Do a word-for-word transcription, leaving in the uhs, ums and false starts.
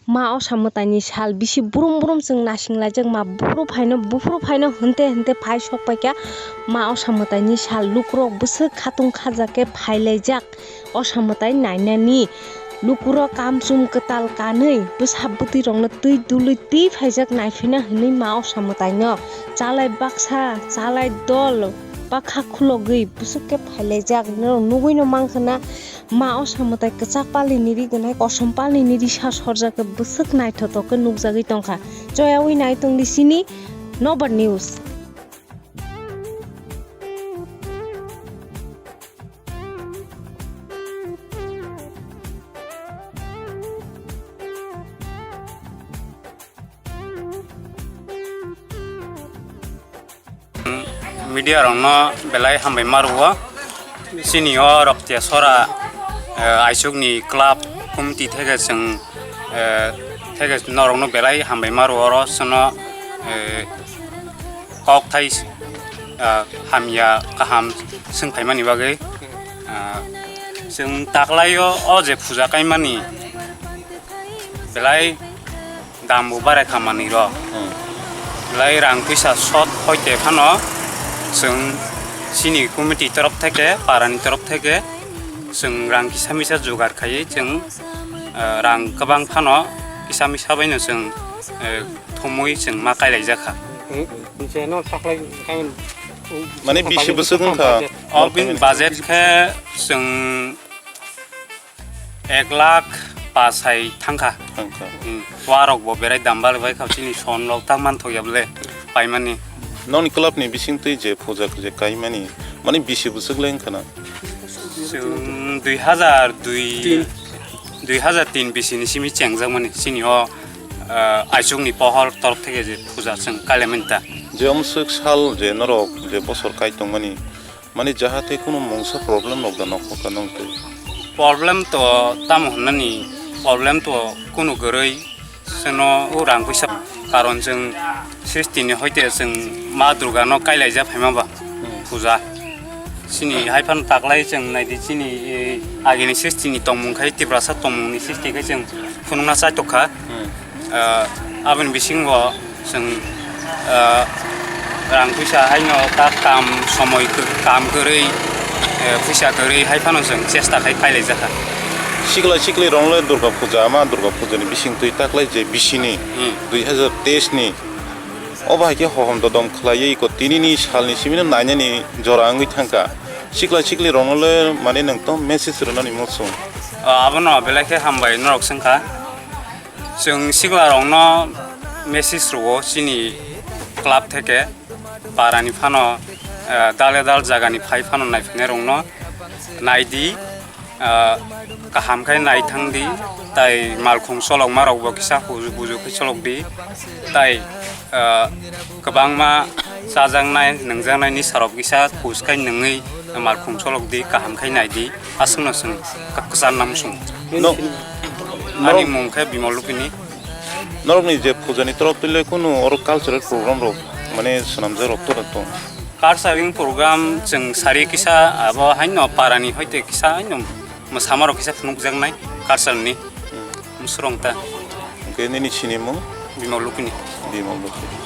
Ma Osa Mwtaini sal bisi brum brum chwng naising laijak, ma buphuru phaino, buphuru phaino hwnte hwnte phai sok paikha. Ma Osa Mwtaini sal lukurok bwswk khatung khajak khe phai laijak Osa Mwtai nainani. Lukurok kamchum kwtal kanwi bwsa bwtwi rokno twi dului twi phaijak naiphaina hwnwi Ma Osa Mwtaino chalai baksa, chalai dol, bakha khulogwi bwswk khe phai laijak. Norok nugwino mankha na, Ma Osa Mwtai kwchak palni ri gwnai, kosom palni ri sa sorjak khe bwswk naithothok khe nukjagwi tongkha. Choyaui nai tongdi sini Nobar News. Media rokno belai hambai ma rwo. Chini o Roktia Sora, eh, Aisukni club committee theke chwng, eh, theke norokno belai hambai ma rwo, oro chwngno, eh, kokthai, eh, hamya kaham swng phaimani bagwi. Eh, chwng taklaio o je puja kaimani belai dambo barai kha manwi rok. Hmm. Belai rang puisa short hoite phano chwng chini committee torof theke, parani torof theke chwng rang kisa misa jugar khaiwi chwng, eh, rang kwbang phano kisa misa baino chwng, eh, thumwi chwng ma kailaijak kha. Hmm, hmm. Mane bisi bwswk wngkha? O bini budget khe chwng ek lakh pash hai thangkha. Thangkha. Hmm. Warok bo berai dam bali bai kha, chini son rok ta manthok ya bole paimani. Noni club ni bisingtwi je puja je kaimani, mani bisi bwswk le wngkha na? Chwng dui hazar dui, tin. Dui hazar tin bisi ni simi chengjakmani, chini o, ah, Aisukni pohor torof theke je puja chwng kailaimani ta. Je omswk sal je norok je bosor kai tongmani, mani jahate kunu mungsa problem rok da nokho ka nong twi? Problem to tamo hwnani, problem to kunu gurui, seno o rang puisa karon chwng srishti ni hoite chwng Ma Durga no kailaija phaima ba puja. Chini hai phano taklai chwng naidi chini, eh, agini srishti ni tongmung khai Tiprasa tongmung ni srishti khai chwng phunukna chai tokha. Hmm. Ah, aboni bisingo chwng, ah, rang puisa haino ta kam somoi kw-, kam kwrwi, eh, puisa kwrwi hai phano chwng chesta khai phailaijak kha. Sikla sikli rokno le Durga puja, ma Durga puja ni bisingtwi taklai je bisini Hmm. dui hazar teis ni, o bahai khe hohom dodom khlaiwi iko tinini salni simino nainani jora wngwi thangkha. Sikla sikli rokno le mane nwng to message rwnani muchung. Ah, abono belai khe hambai norok swngkha. Chwng siklarokno message rwo chini club theke, parani phano, eh, dale dal jagani phai phano naiphinai rokno naidi, eh, kaham khai naithangdi, tai malkhung cholokma rokbo kisa huju buju khai cholokdi, tai, eh, kwbangma chajaknai, nungjaknai nisa rok kisa huj khai nungwi malkhung cholokdi, kaham khai naidi. Aswkno chwng ka-, kwcharnam chwng. No-, Ani norok mung khe Bimal Lukini. Norokni je pujani torop twi le kunu oro cultural program rok mane swnamjak rok tora tong? Cultural program chwng sari kisa abo haino parani hoite kisa haino mwsama rok kisa phunukjaknai cultural ni. Hmm. Mwswrwng ta. Hwnkhe nini sinimung? Bimal Lukini. Bimal Lukini.